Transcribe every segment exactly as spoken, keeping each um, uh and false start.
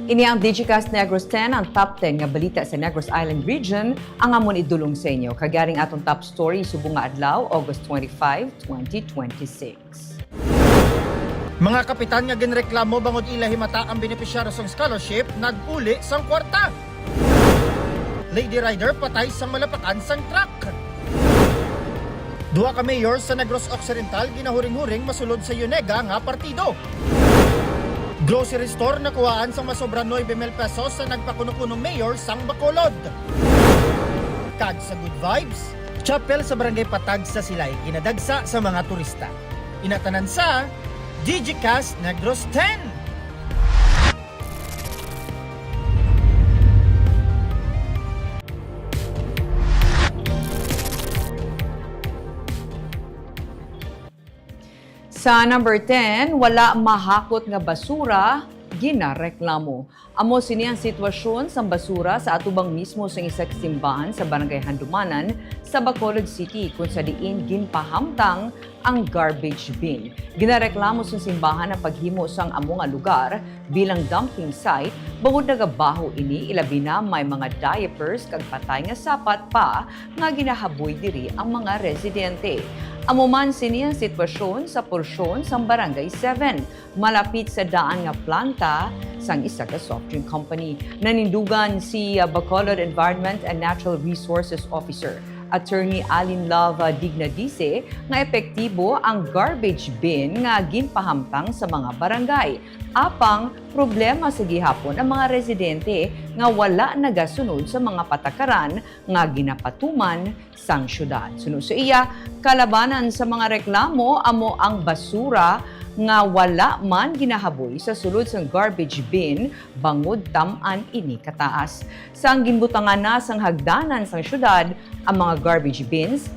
Ini ang Digicast Negros ten, ang top ten nga balita sa Negros Island Region, ang amon idulong sa inyo. Kag yari ang aton top story subong nga adlaw, August twenty-five, twenty twenty-six. Mga kapitan nga ginreklamo bangod ila himata ang benepisyaryo sang scholarship nag-uli sang kwarta. Lady rider patay sang malapakan sang truck. Duha ka mayor sa Negros Occidental ginahuring-huring masulod sa YONEGA nga partido. Grocery store nakuhaan sang masobra nuebe mil pesos sa nagpakuno-kuno mayor sang Bacolod. Kag sa good vibes, chapel sa Barangay Patag sa Silay ginadagsa sa mga turista. Ina tanan sa Digicast Negros ten. Sa number ten, wala mahakot nga basura, ginareklamo. Amo sini ang sitwasyon sang basura sa atubang mismo sang isa ka simbahan sa Barangay Handumanan sa Bacolod City, kung sa diin ginpahamtang ang garbage bin. Ginareklamo sang simbahan ang paghimo sang amo nga lugar bilang dumping site, bangod nagabaho ini, ilabi na may mga diapers kag patay nga sapat pa nga ginahaboy diri ang mga residente. Amo man sini ang sitwasyon sa porsyon sang Barangay seven, malapit sa daan nga planta sang isa ka soft drink company. Nanindugan si, uh, Bacolod Environment and Natural Resources Officer, Attorney Alin Love, uh, Dignadise, nga epektibo ang garbage bin nga ginpahamtang sa mga barangay. Apang problema sa gihapon ang mga residente nga wala nagasunod sa mga patakaran nga ginapatuman sang syudad. Suno sa iya, kalabanan sa mga reklamo amo ang basura nga wala man ginahaboy sa sulod sang garbage bin, bangod tam-an ini kataas. Sang ginbutangan na sang hagdanan sang syudad ang mga garbage bins,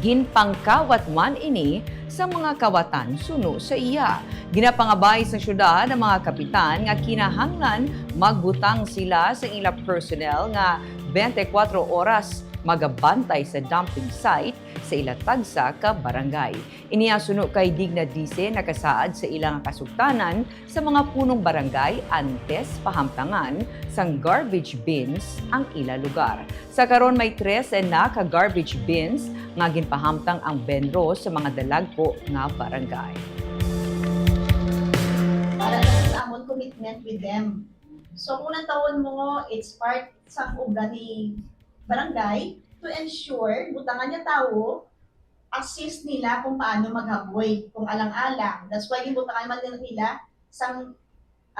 ginpangkawat man ini sa mga kawatan, suno sa iya. Ginapangabay sang syudad ang mga kapitan nga kinahanglan magbutang sila sa ila personnel nga twenty-four oras magabantay sa dumping site sa ila tagsa ka barangay. Ini ang suno kay Dignadise nakasaad sa ila nga kasugtanan sa mga punong barangay antes pahamtangan sang garbage bins ang ila lugar. Sa karon, may trese na ka garbage bins nga ginpahamtang ang BENRO sa mga dalagko nga barangay. Para sa amon commitment with them. So, kung natawon mo, it's part sang obra ni barangay to ensure, butangan niya tawo, assist nila kung paano maghaboy, kung alang-alang. That's why gibutangan man nila sang,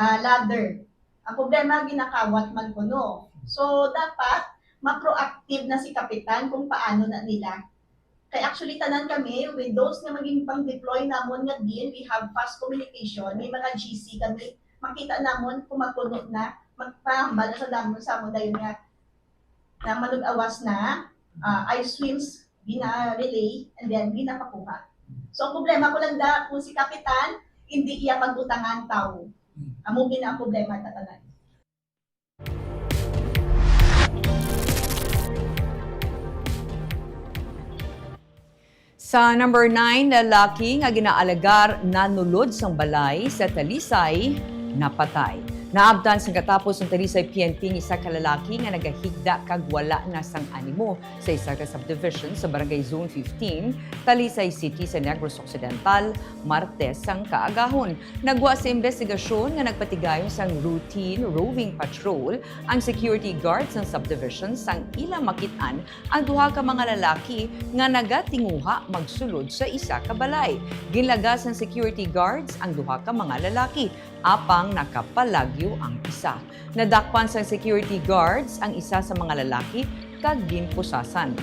ah, ladder. Ang problema, ginakawat man kuno. So, dapat ma-proactive na si kapitan kung paano na nila. Kay actually, tanan kami, with those nga maging pang-deploy namon nga din, we have fast communication. May mga G C kami, makita namon kung magpuno na, magpahambal na sa namon, sa amon dayon nga, nga manug-awas na, ah, ice wheels, gina-relay, and then ginapakuha. So, ang problema ko lang da, kung si kapitan, hindi iya pagbutangan tao. Amo gina ang problema ta tanan. Sa number nine, lalaki nga ginaalagar nanulod sang balay sa Talisay napatay. Naabtan sang katapos sang Talisay P N P ang isa ka lalaki nga nagahigda kag wala na sang animo sa isa ka subdivision sa Barangay Zone fifteen, Talisay City sa Negros Occidental, Martes sang kaagahon. Nagwa sa imbestigasyon nga nagpatigayon sang routine roving patrol ang security guard sang subdivision sang ila makit-an ang duha ka mga lalaki nga nagatinguha magsulod sa isa ka balay. Ginlagas sang security guards ang duha ka mga lalaki, apang nakapalagyo ang isa. Nadakpan sang security guards ang isa sa mga lalaki kag ginpusasan.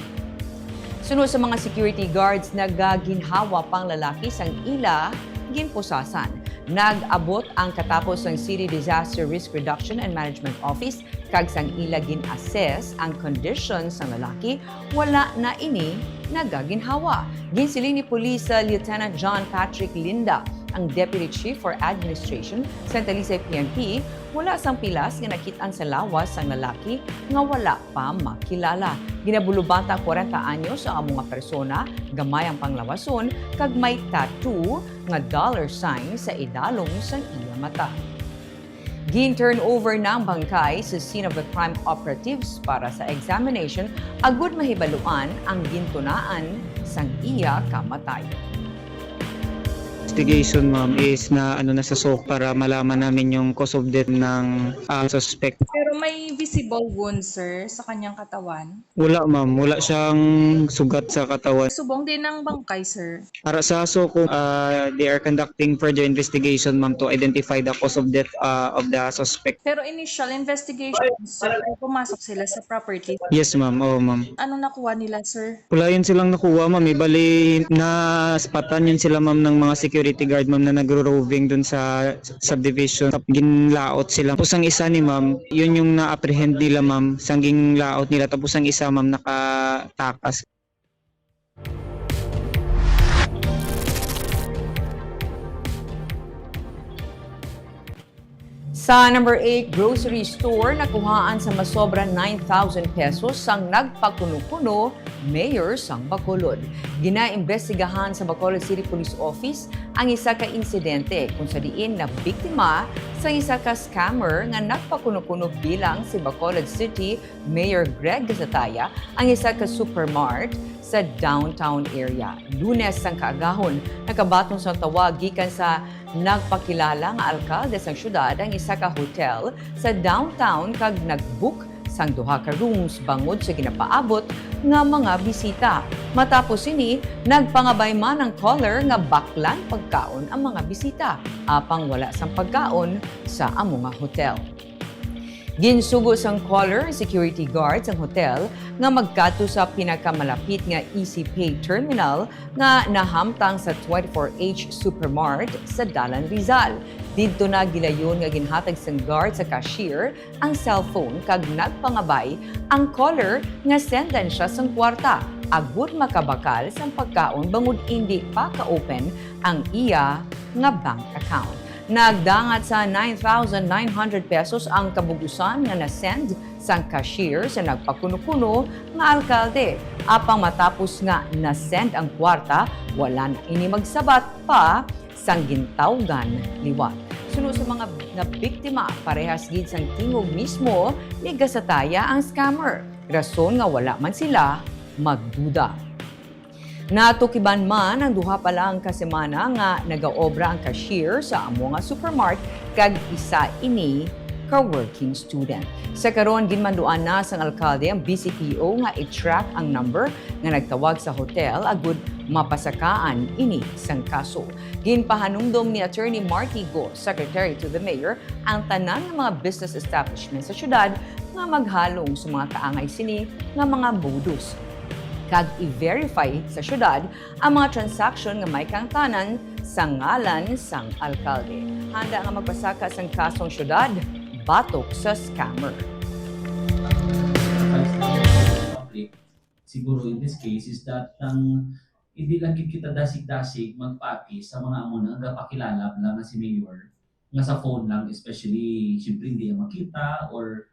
Suno sa mga security guards, nagaginhawa pang lalaki sang ila ginpusasan. Nag-abot ang katapos sang City Disaster Risk Reduction and Management Office kag sang ila gin-assess ang condition sang lalaki, wala na ini nagaginhawa. Ginsiling ni Police, uh, Lieutenant John Patrick Linda, ang Deputy Chief for Administration sa Talisay P N P, wala sang pilas nga nakit-an sa lawas sang lalaki nga wala pa makilala. Ginabulubata kwarenta anyos ang amo nga persona, gamay ang panglawason, kag may tattoo nga dollar sign sa idalom sang iya mata. Gin-turn over na ang bangkay sa scene of the crime operatives para sa examination agud mahibaluan ang gintunaan sang iya kamatayon. Investigation, ma'am, is na ano na sa SOC para malaman namin yung cause of death ng ah, suspect. Pero may visible wound, sir, sa kanyang katawan? Wala, ma'am. Wala siyang sugat sa katawan. Subong din ang bangkay, sir. Para sa SOC, uh, they are conducting further investigation, ma'am, to identify the cause of death uh, of the suspect. Pero initial investigation, sir, pumasok sila sa property. Yes, ma'am. Oo, ma'am. Anong nakuha nila, sir? Wala yun silang nakuha, ma'am. Eh, bali, naspatan yun sila, ma'am, ng mga security guard, ma'am, na nagro-roving dun sa subdivision. Tap- Ginlaot sila. Tapos ang isa ni ma'am, yun yung na-apprehend nila, ma'am. Sang ginlaot nila. Tapos ang isa, ma'am, nakatakas. Sa number eight, grocery store nakuhaan sa masobra nine thousand pesos sang nagpakuno-kuno, mayor sang Bacolod. Ginaimbestigahan sa Bacolod City Police Office ang isa ka insidente kung sa diin nabiktima sa isa ka scammer nga nagpakuno-kuno bilang si Bacolod City Mayor Greg Gasataya ang isa ka supermart sa downtown area. Lunes sang kaagahon, nakabaton sang tawag gikan sa nagpakilala nga alkalde sang syudad ang isa ka hotel sa downtown kag nag-book sang duha ka rooms bangod sa ginapaabot nga mga bisita. Matapos sini, nagpangabay man ang caller nga baklan pagkaon ang mga bisita, apang wala sang pagkaon sa amo nga hotel. Ginsugo sang caller ang security guard sang hotel nga magkadto sa pinakamalapit nga EasyPay terminal nga nahamtang sa twenty-four H Supermart sa Dalan Rizal. Didto na gilayon nga ginhatag sang guard sa cashier ang cellphone kag nagpangabay ang caller nga sendan siya sang kwarta agud makabakal sang pagkaon bangod indi pa ka-open ang iya nga bank account. Nagdangat sa nine thousand nine hundred pesos ang kabug-usan nga na-send sang cashier sa nagpakuno-kuno nga alkalde. Apang matapos nga na-send ang kwarta, wala na ini magsabat pa sang gintawgan liwat. Suno sa mga nabiktima, parehas gid sang tingog mismo ni Gasataya ang scammer, rason nga wala man sila magduda. Natukiban man ang duha pa lang ka semana nga nagaobra ang cashier sa amo nga supermart, kag isa ini ka working student. Sa karon, ginmanduan na sang alkalde ang B C P O nga i-track ang number nga nagtawag sa hotel agud mapasakaan ini sang kaso. Ginpahanumdom ni Attorney Marty Go, Secretary to the Mayor, ang tanan nga mga business establishment sa syudad nga maghalong sa mga kaangay sini nga mga modus, kag i-verify sa syudad ang mga transaction nga may kahangtanan sa ngalan sang alkalde. Handa nga magpasaka sang kasong syudad batok sa scammer. Public, siguro in this case, is that ang hindi lang gid kita dasig-dasig magpati sa mga amo na gapakilala lang nga si Mayor, nga sa phone lang, especially, siyempre, hindi niya makita, or,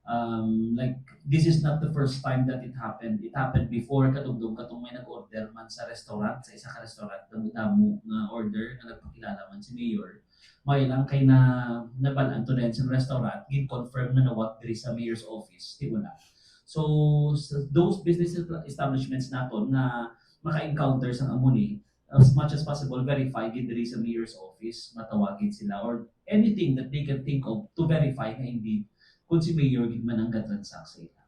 um, like, this is not the first time that it happened. It happened before, kadugdog katong may nag-order man sa restaurant, sa isa ka restaurant, damo-damo nga order nga nagpakilala man si Mayor. May lang kay na nabalaan to din sa restaurant, gin-confirm na nawat diri sa Mayor's office, di wala. So, sa those business establishments naton nga maka-encounter sa amo ni, as much as possible, verify gid diri sa mayor's office, matawag gid sila, or anything that they can think of to verify nga indeed kung si mayor gid man ang gatransact sa ila.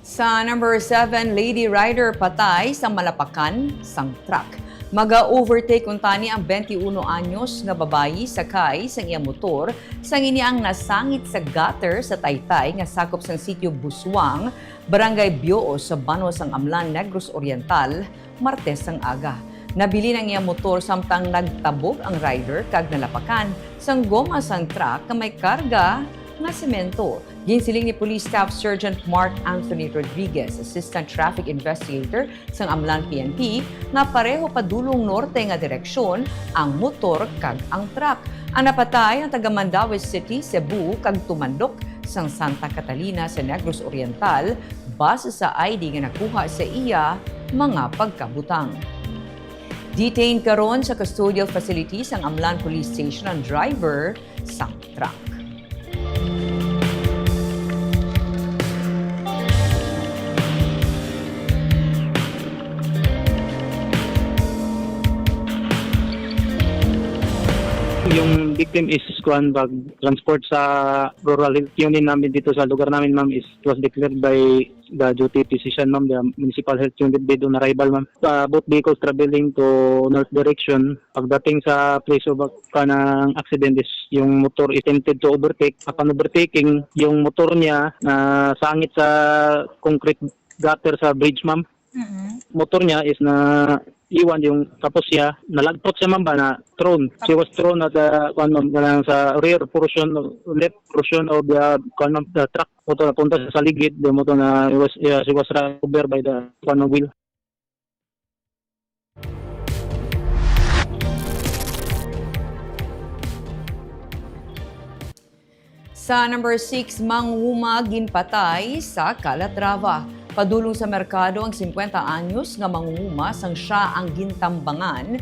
Sa number seven, lady rider patay sa malapakan sang truck. Maga-overtake unta ni ang twenty-one anyos nga babayi sakay sang iya motor sang ini ang nasangit sa gutter sa Taytay nga sakop sang sitio Busuang, Barangay Bioo sa banwa sang Amlan, Negros Oriental, Martes sang aga. Nabilin ang iya motor samtang nagtabog ang rider kag nalapakan sang goma sang truck nga may karga nga semento. Ginsiling ni Police Staff Sergeant Mark Anthony Rodriguez, Assistant Traffic Investigator sang Amlan P N P, nga pareho padulong norte nga direksyon ang motor kag ang truck. Ang napatay ang taga Mandaue City, Cebu, kag tumandok sang Santa Catalina sa Negros Oriental, base sa I D nga nakuha sa iya mga pagkabutang. Detained karon sa custodial facilities ang Amlan Police Station ang driver sang truck. Yung victim is, kuan, pag transport sa rural health unit namin dito sa lugar namin, ma'am, is, it was declared by the duty physician, ma'am, the municipal health unit, dead on arrival, ma'am. Uh, both vehicles traveling to north direction. Pagdating sa place of, uh, ng accident is yung motor is attempted to overtake. Upon overtaking, yung motor niya na sangit sa concrete gutter sa bridge, ma'am. Mm-mm. Motor niya is na iwan yung, tapos siya, nalagpot siya, ma'am, ba, na thrown. She was thrown at the, kuwan, ma'am, kanang sa rear portion, left portion of the, kuwan, ma'am, the truck. Motor napunta sa, sa ligid, the motor na, it was, yeah, she was run over by the, kuwan, ma'am, wheel. Sa number six, mangunguma ginpatay sa Calatrava. Padulong sa merkado ang singkwenta anyos nga mangunguma sang sia ang gintambangan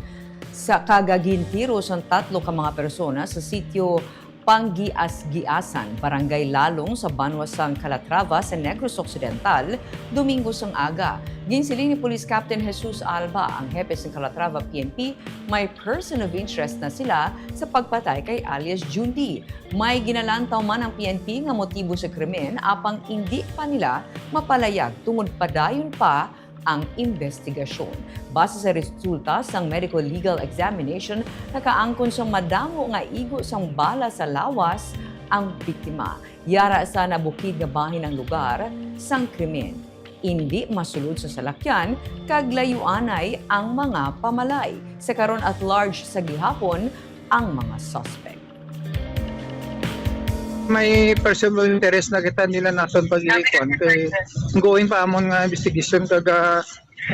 sa kag gintiro sang tatlo ka mga persona sa sitio Panggias-giasan, Barangay Lalong sa banwa sang Calatrava sa Negros Occidental, Domingo sang aga. Ginsiling ni Police Captain Jesus Alba, ang hepe sang Calatrava P N P, may person of interest na sila sa pagpatay kay alias Jundi. May ginalantaw man ang P N P nga motibo sa krimen, apang indi pa nila mapalayag tungod padayon pa ang imbestigasyon. Base sa resulta sang medical legal examination, nakaangkon sang madamo nga igo sang bala sa lawas ang biktima. Yara sa nabukid nga bahin ang lugar sang krimen. Indi masulod sa salakyan kag layuanay ang mga pamalay. Sa karon, at large sa gihapon ang mga suspect. May personal interest na kita nila naton pag-iikon. Kay ongoing pa amon nga investigation kag, ah,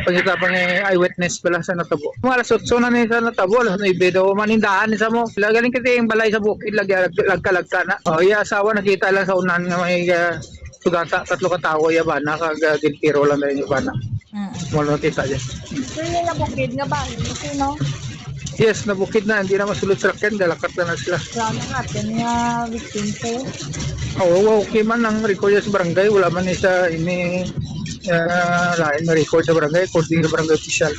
pagkita pa nga eyewitness pala sa natabo. Mga alas otso na ni sa natabo, alas nuebe daw. Manindahan ni sa mo. Lagaling kita yung balay sa bukid, lagi, lag-, lagka-lagka na. Oh, iya asawa nakita lang sa unahan nga may, ah, sugata, tatlo ka tawo, iya bana, kag, ah, gintiro lang na yung bana. Mm. Mo lang kita dyan. So, yung nabukid nga ba? Sino? Yes, nabukid na, hindi na masulod sa akin, galakat na, na sila. Wala na nga, ten nga victim, sir. Oo, okay man ang record sa barangay, wala man ni sa ini, ah, lain na record sa barangay, according sa barangay official.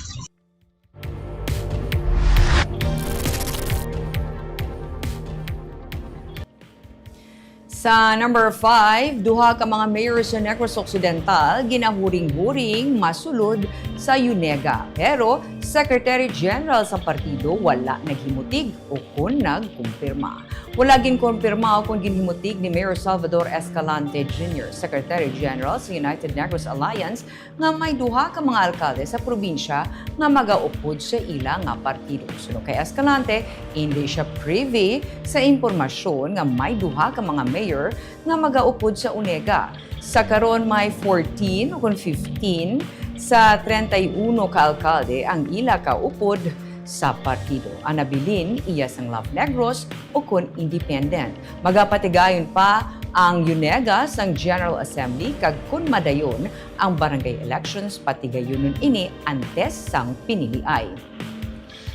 Sa number five, duha ka mga mayor sa Negros Occidental ginahuring-huring masulod sa YONEGA, pero Secretary General sa partido wala naghimutig o kon nagkumpirma. Wala ginkumpirma o kon ginhimutig ni Mayor Salvador Escalante Junior, Secretary General sa United Negros Alliance, nga may duha ka mga alkalde sa probinsya nga magaupod sa ila nga partido. Suno kay Escalante, indi siya privy sa impormasyon nga may duha ka mga mayor nga magaupod sa YONEGA. Sa karon, may fourteen o kon fifteen sa treinta y uno ka alkalde ang ila kaupod sa partido. Ang nabilin iya sang Love Negros o kon independent. Magapatigayon pa ang YONEGA sang General Assembly, kag kon madayon ang barangay elections, patigayunon ini antes sang piniliay.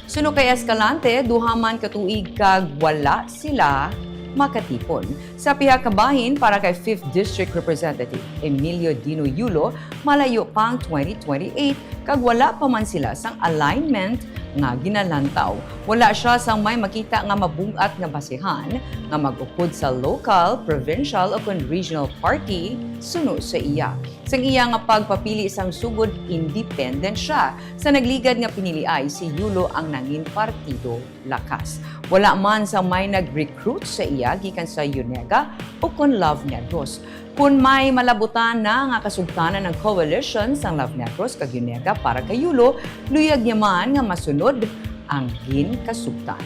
Suno kay Escalante, duha man ka tuig kag wala sila makatipon. Sa pihak ka bahin, para kay Fifth District Representative Emilio Dino Yulo, malayo pa ang twenty twenty-eight kag wala pa man sila sang alignment nga ginalantaw. Wala siya sang may makita nga mabug-at nga basihan nga mag-upod sa local, provincial, o kon regional party suno sa iya. Sang iya nga pagpapili sang sugod, independent siya. Sa nagligad nga piniliay, si Yulo ang nangin partido lakas. Wala man sa may nag-recruit sa iya gikan sa YONEGA o kon Love Negros. Kon may malabutan na nga kasugtanan ang coalition sang Love Negros kag YONEGA para kay Yulo, luyag niya man nga masunod ang ginkasugtan.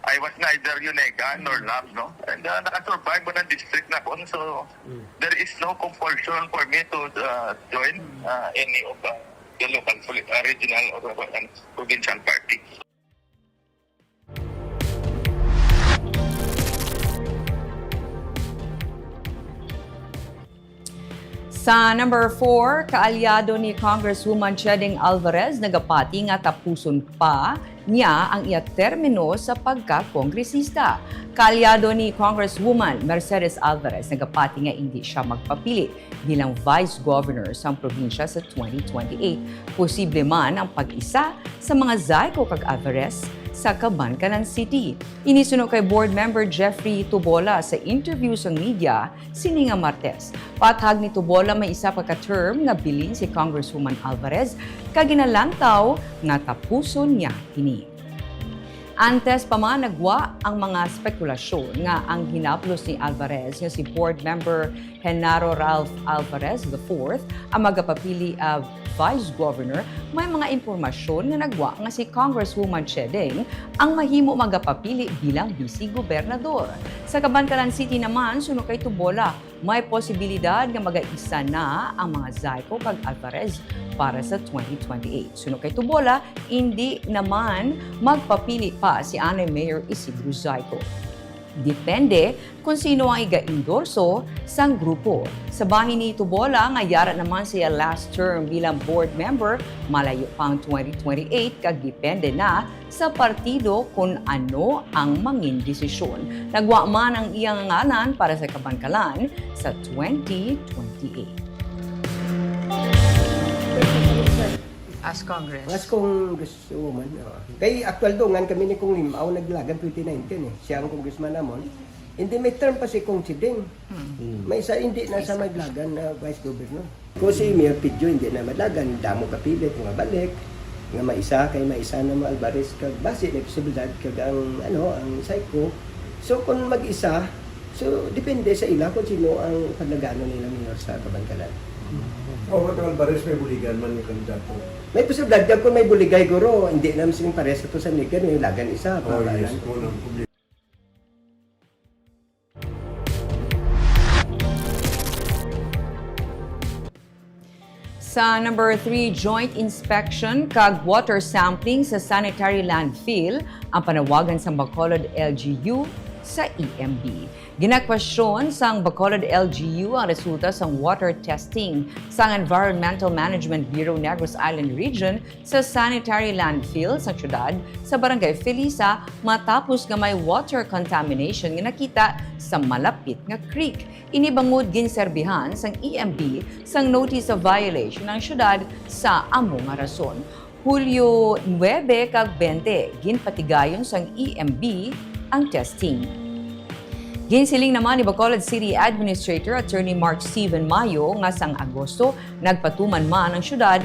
I was neither YONEGA nor Love, no? And, uh, naka-survive mo ng district na kun, so there is no compulsion for me to, uh, join, uh, any of, uh, the local poli-, uh, regional or, uh, provincial party. Sa number four, kaalyado ni Congresswoman Chedeng Alvarez nagapati nga tapuson pa niya ang iya termino sa pagka-kongresista. Kaalyado ni Congresswoman Mercedes Alvarez nagapati nga indi siya magpapili bilang Vice Governor sang probinsya sa twenty twenty-eight. Posible man ang pag-isa sa mga Zyko kag Alvarez sa Kabankalan City. Ini suno kay Board Member Jeffrey Tubola sa interview sa media sini nga Martes. Pathag ni Tubola, may isa pa ka term nga bilin si Congresswoman Alvarez, kag ginalantaw nga tapuson niya ini. Antes pa man nagwa ang mga spekulasyon nga ang hinaplos ni Alvarez nga si Board Member Genaro Ralph Alvarez the fourth ang magapapili, ah, Vice Governor, may mga impormasyon nga nagwa nga si Congresswoman Chedeng ang mahimo magapapili bilang Vice Gobernador. Sa Kabankalan City naman, suno kay Tubola, may posibilidad nga magaisa na ang mga Zyko kag Alvarez para sa twenty twenty-eight. Suno kay Tubola, indi naman magpapili pa si anay Mayor Isidro Zyko. Depende kon sino ang iga-endorso sang grupo. Sa bahin ni Tubola nga yara naman sa iya last term bilang board member, malayo pa ang twenty twenty-eight kag depende na sa partido kon ano ang mangin desisyon. Nagwa man ang iya nga ngalan para sa Kabankalan sa twenty twenty-eight. As Congress. As Congresswoman, oo. Kay aktual dungan kami ni Cong Lim-aw naglagan twenty nineteen eh. Siya ang congressman namon. Hindi may term pa si Cong Chedeng. Hmm. May isa, hindi na sa madlagan na vice governor. Kung si Mayor Pidjo hindi na madlagan, damo kapilit nga balik, nga maisa kay maisa na mo Alvarez kag basi may posibilidad kag ang, ano, ang Zyko. So, kung mag-isa, so, depende sa ila kung sino ang padlaganon nila mayor sa Kabankalan. O, ba't ang Alvarez may buligan man yung kandidato? May posibilidad kag kung may buligay, guro, hindi naman sing pares ato sa Nigan, may lagan isa, Oh, pangalan. Yes, kung ang publiko. Sa number three, joint inspection kag water sampling sa sanitary landfill ang panawagan sang Bacolod L G U sa E M B. Ginakwestiyon sang Bacolod L G U ang resulta sang water testing sang Environmental Management Bureau Negros Island Region sa sanitary landfill sa siyudad sa Barangay Felisa matapos nga may water contamination nga nakita sa malapit nga creek. Ini bangod ginserbihan sang E M B sang notice of violation ang siyudad sa amo nga rason. Hulyo nuebe kag bente, ginpatigayon sang E M B ang testing. Ginsiling naman ni Bacolod City Administrator Attorney Mark Steven Mayo nga sang Agosto, nagpatuman man ang siyudad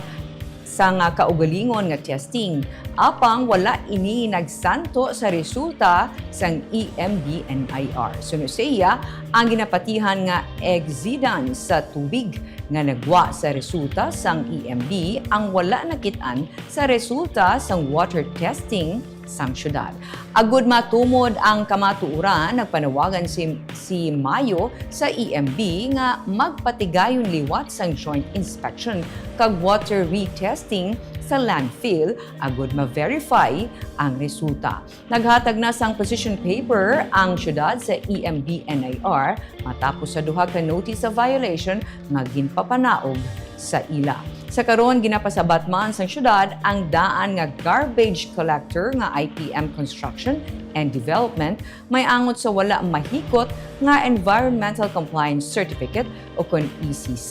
sang kaugalingon nga testing, apang wala ini nagsanto sa resulta sang E M B N I R. Suno sa iya, ang ginapatihan nga exceedance sa tubig nga nagwa sa resulta sang E M B ang wala nakit-an sa resulta sang water testing sang siyudad. Agud matumod ang kamatuoran, nagpanawagan si, si Mayo sa E M B nga magpatigayon liwat sang joint inspection kag water retesting sa landfill agud ma-verify ang resulta. Naghatag na sang position paper ang siyudad sa E M B N I R matapos sa duha ka notice of violation nga ginpapanaog sa ila. Sa karon, ginapasabat man sang siyudad ang daan nga garbage collector nga I P M Construction and Development may angot sa wala mahikot nga Environmental Compliance Certificate o kon E C C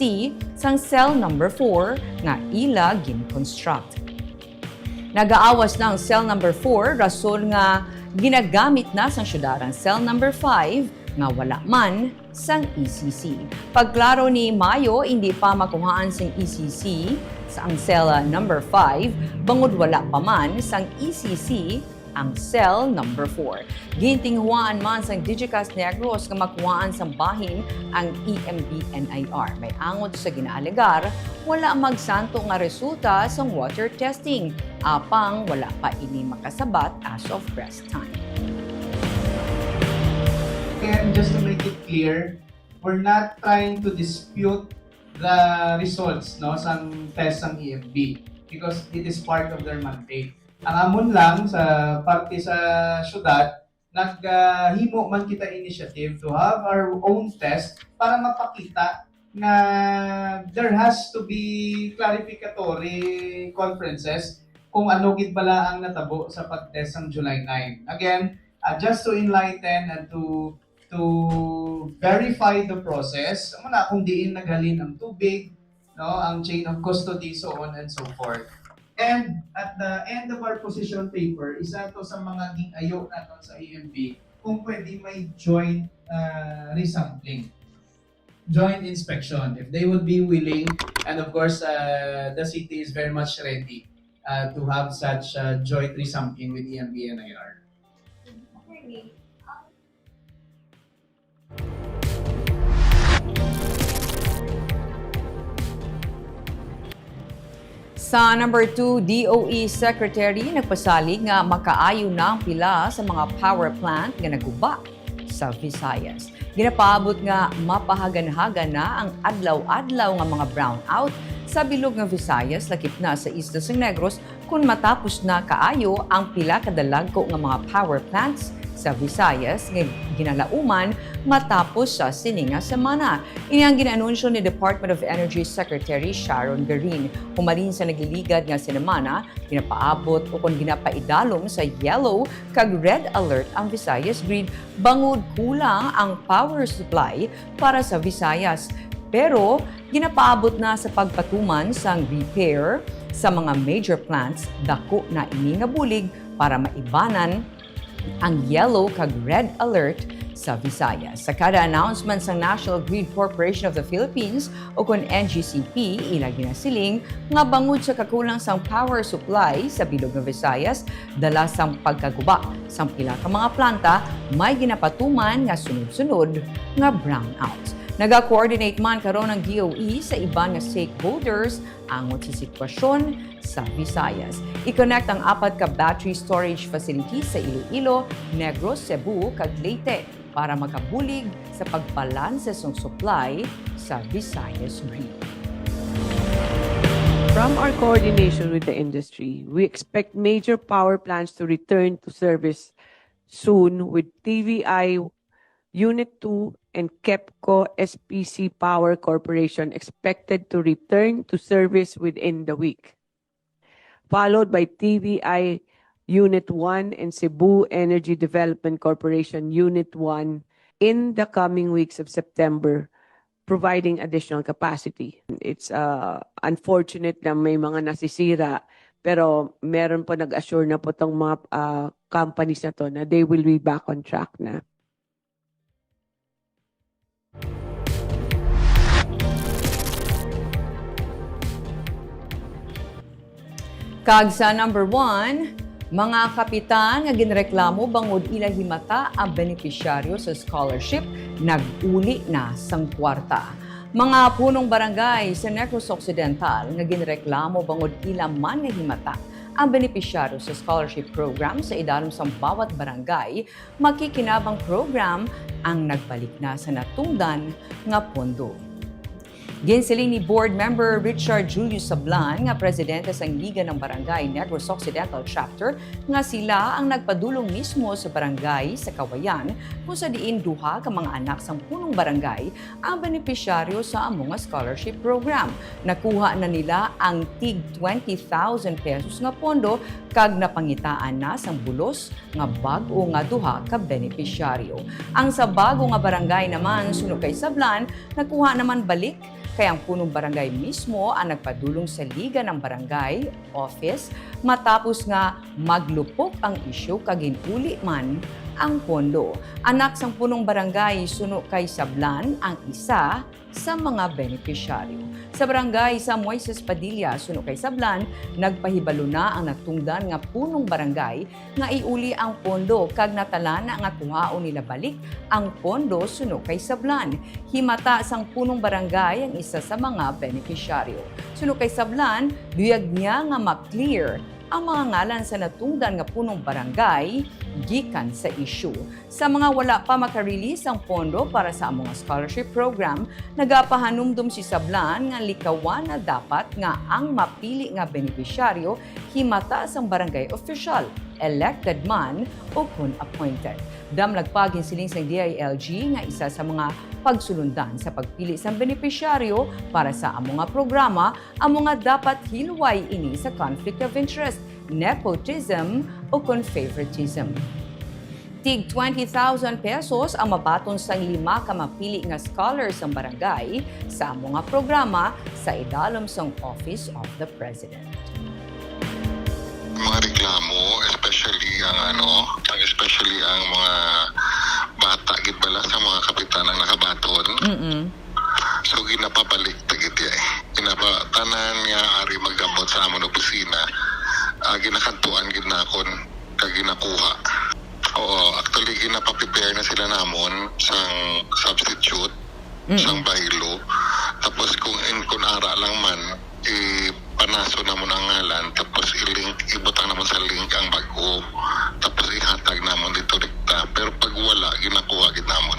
sang cell number four nga ila gin-construct. Nagaawas na ang cell number four, rason nga ginagamit na sang siyudad ang cell number five nga wala man sang E C C. Pagklaro ni Mayo, hindi pa makuhaan sang E C C sa ang cell number five, bangod wala pa man sang E C C ang cell number four. Gintinguhaan man sang Digicast Negros nga makuhaan sang bahin ang E M B N I R. May angot sa ginaalegar, wala magsanto nga resulta sang water testing, apang wala pa ini makasabat as of press time. And just to make it clear, we're not trying to dispute the results, no, sang test sang E M B because it is part of their mandate. Ang amon lang sa parte sa syudad, naghimo man kita initiative to have our own test para mapakita nga there has to be clarificatory conferences kung ano gid bala ang natabo sa pag-test sang July nine. Again, uh, just to enlighten and to to verify the process, amo na kung diin naghalin ang tubig, no, ang chain of custody, so on and so forth. And at the end of our position paper, isa to sa mga gin-ayo naton sa E M P kung pwede may joint, uh, resampling, joint inspection, if they would be willing. And of course, uh, the city is very much ready, uh, to have such, uh, joint resampling with E M P and I R. Sa number two, D O E Secretary nagpasalig nga makaayo na ang pila sa mga power plant nga naguba sa Visayas. Ginapaabot nga mapahaganhagan na ang adlaw-adlaw nga mga brownout sa bilog nga Visayas, lakip na sa isla sang Negros, kun matapos na kaayo ang pila ka dalagko nga mga power plants sa Visayas nga ginalauman matapos sa sini nga semana. Ini ang gin-anunsyo ni Department of Energy Secretary Sharon Garin. Humalin sa nagliligad nga semana, ginapaabot ukon ginapaidalom sa yellow kag red alert ang Visayas grid bangod kulang ang power supply para sa Visayas. Pero ginapaabot na sa pagpatuman sang repair sa mga major plants, dako na ini nga bulig para maibanan ang yellow kag red alert sa Visayas. Sa kada announcement sang National Grid Corporation of the Philippines, ukon N G C P, ila ginasiling nga bangod sa kakulang sang power supply sa bilog nga Visayas, dala sang pagkaguba sang pila ka mga planta, may ginapatuman nga sunod-sunod nga brownouts. Naga-coordinate man karon ang D O E sa iban nga stakeholders angot sa sitwasyon sa Visayas. I-connect ang apat ka battery storage facilities sa Iloilo, Negros, Cebu, kag Leyte para makabulig sa pagbalanse sang supply sa Visayas grid. From our coordination with the industry, we expect major power plants to return to service soon, with T V I Unit two and KEPCO S P C Power Corporation expected to return to service within the week, followed by T V I Unit one and Cebu Energy Development Corporation Unit one in the coming weeks of September, providing additional capacity. It's uh, unfortunate na may mga nasisira, pero meron po, nag-assure na po tong mga uh, companies na to na they will be back on track na. Kag sa number one, mga kapitan nga ginreklamo bangod ila himata ang benepisyaryo sa scholarship nag-uli na sang kwarta. Mga punong barangay sa Negros Occidental nga ginreklamo bangod ila man nga himata ang benepisyaryo sa scholarship program sa idalom sang bawat barangay makikinabang program ang nagbalik na sa natungdan nga pondo. Ginsiling ni Board Member Richard Julius Sablan nga presidente sang Liga ng Barangay Negros Occidental Chapter nga sila ang nagpadulong mismo sa barangay sa Kawayan kung sa diin duha ka mga anak sang punong barangay ang benepisyaryo sa amo nga scholarship program. Nakuha na nila ang tig twenty thousand pesos nga pondo kag napangitaan na sang bulos nga bag-o nga duha ka benepisyaryo. Ang sa bago nga barangay naman, suno kay Sablan, nakuha naman balik kay ang punong barangay mismo ang nagpadulong sa Liga ng Barangay Office matapos nga maglupok ang isyu kag ginuli man ang pondo. Anak sang punong barangay, suno kay Sablan, ang isa sa mga benepisyaryo. Sa barangay sa Moises Padilla, suno kay Sablan, nagpahibalo na ang natungdan nga punong barangay nga iuli ang pondo kag natala na nga kuhaon nila balik ang pondo, suno kay Sablan. Himata sang punong barangay ang isa sa mga benepisyaryo. Suno kay Sablan, luyag niya nga ma-clear ang mga ngalan sa natungdan nga punong barangay gikan sa isyu. Sa mga wala pa maka-release ang pondo para sa amo nga scholarship program, nagapahanumdom si Sablan nga likawan na dapat nga ang mapili nga benepisyaryo himata sang barangay opisyal elected man o kon appointed. Damlag pa, ginsiling sang D I L G nga isa sa mga pagsulundan sa pagpili sang benepisyaryo para sa amo nga programa amo nga dapat hilway ini sa conflict of interest, nepotism, o kon favoritism. Tig twenty thousand pesos ang mabaton sang lima ka mapili nga scholar sang barangay sa amo nga programa sa idalom sang Office of the President. Mga reklamo, especially ang ano, ang especially ang mga bata gid bala sa mga kapitan ang nakabaton. Mm-mm. So ginapabalik ta gid ya eh. Ginapa tanan nga ari magabot sa amon opisina, ah, ginakantuan gid nakon kag ginakuha. Oo, actually ginapaprepare na sila namon sang substitute, Mm. sang bylaw. Tapos kung in kung ara lang man, ipanaso namon ang ngalan, tapos i-link, ibutang namon sa link ang bag-o. Tapos ihatag namon dito dikta. Pero pag wala, ginakuha gid namon.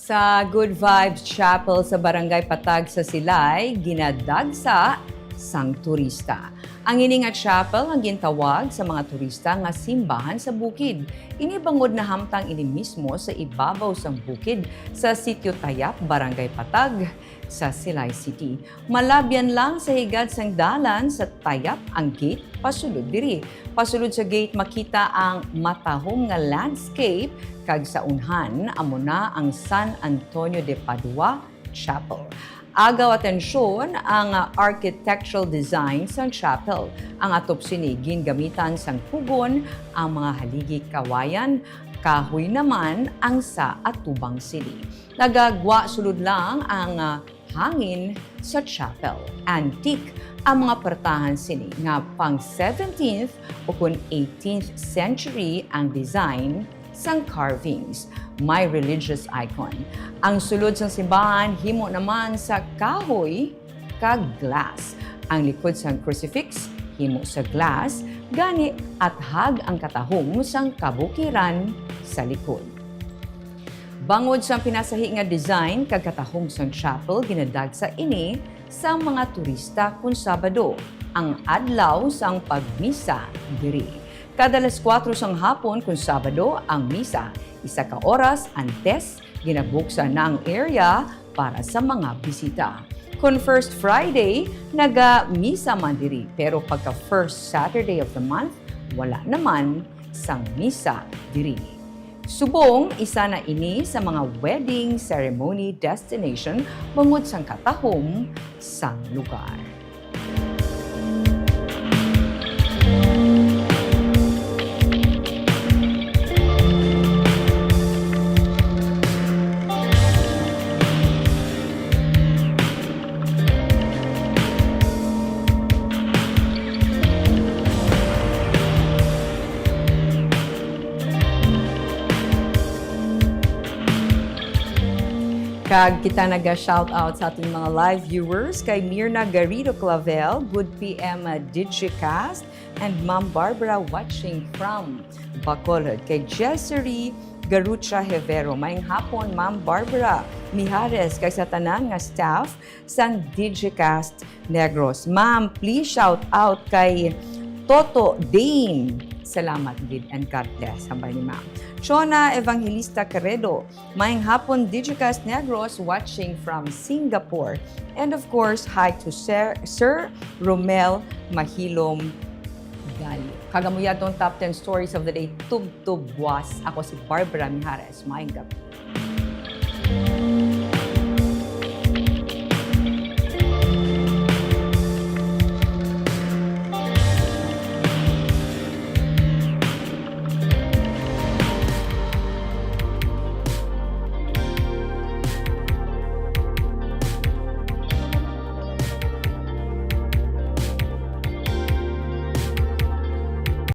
Sa Good Vibes Chapel sa Barangay Patag sa Silay, ginadagsa sang turista. Ang ini nga chapel ang gintawag sa mga turista nga simbahan sa bukid. Ini bangod nahamtang ini mismo sa ibabaw sang bukid sa Sitio Tayap, Barangay Patag, sa Silay City. Malabyan lang sa higad sang dalan sa Tayap ang gate pasulod diri. Pasulod sa gate, makita ang matahom nga landscape, kag sa unhan, amo na ang San Antonio de Padua Chapel. Agaw atensyon ang architectural design sang chapel. Ang atop sini, gingamitan sang pugon ang mga haligi kawayan, kahoy naman ang sa atubang sini. Nagagwa sulod lang ang, ah, hangin sa chapel. Antique ang mga pwertahan sini nga pang seventeenth o kon eighteenth century ang design sang carvings. May religious icon. Ang sulod sang simbahan himo naman sa kahoy kag glass. Ang likod sang crucifix himo sa glass, gani athag ang katahom sang kabukiran sa likod. Bangod sang pinasahi nga design kag katahom sang chapel, ginadagsa ini sang mga turista kon Sabado, ang adlaw sang pagmisa diri. Kada alas kuwatro sang hapon kon Sabado ang misa, isa ka oras antes ginabuksan na ang area para sa mga bisita. Kon First Friday, naga-misa man diri, pero pagka First Saturday of the month, wala naman sang misa diri. Subong, isa na ini sa mga wedding ceremony destination bangod sang katahom sang lugar. Kag kita naga-shout out sa ating mga live viewers, kay Mirna Garrido Clavel, good P M, uh, Digicast, and Ma'am Barbara watching from Bacolod. Kay Jessery Garucha Hevero, maayong hapon, Ma'am Barbara Mijares, kag sa tanan nga staff sang Digicast Negros. Ma'am, please shout out kay Toto Dane. Salamat gid and God bless. Hambal ni Ma'am. Chona Evangelista Caredo, maayong hapon, Digicast Negros, watching from Singapore. And of course, hi to Sir, Sir Romel Mahilom Gallo. Kag amo yadtong top ten stories of the day, tubtob buas. Ako si Barbara Mijares. Maayong gabi.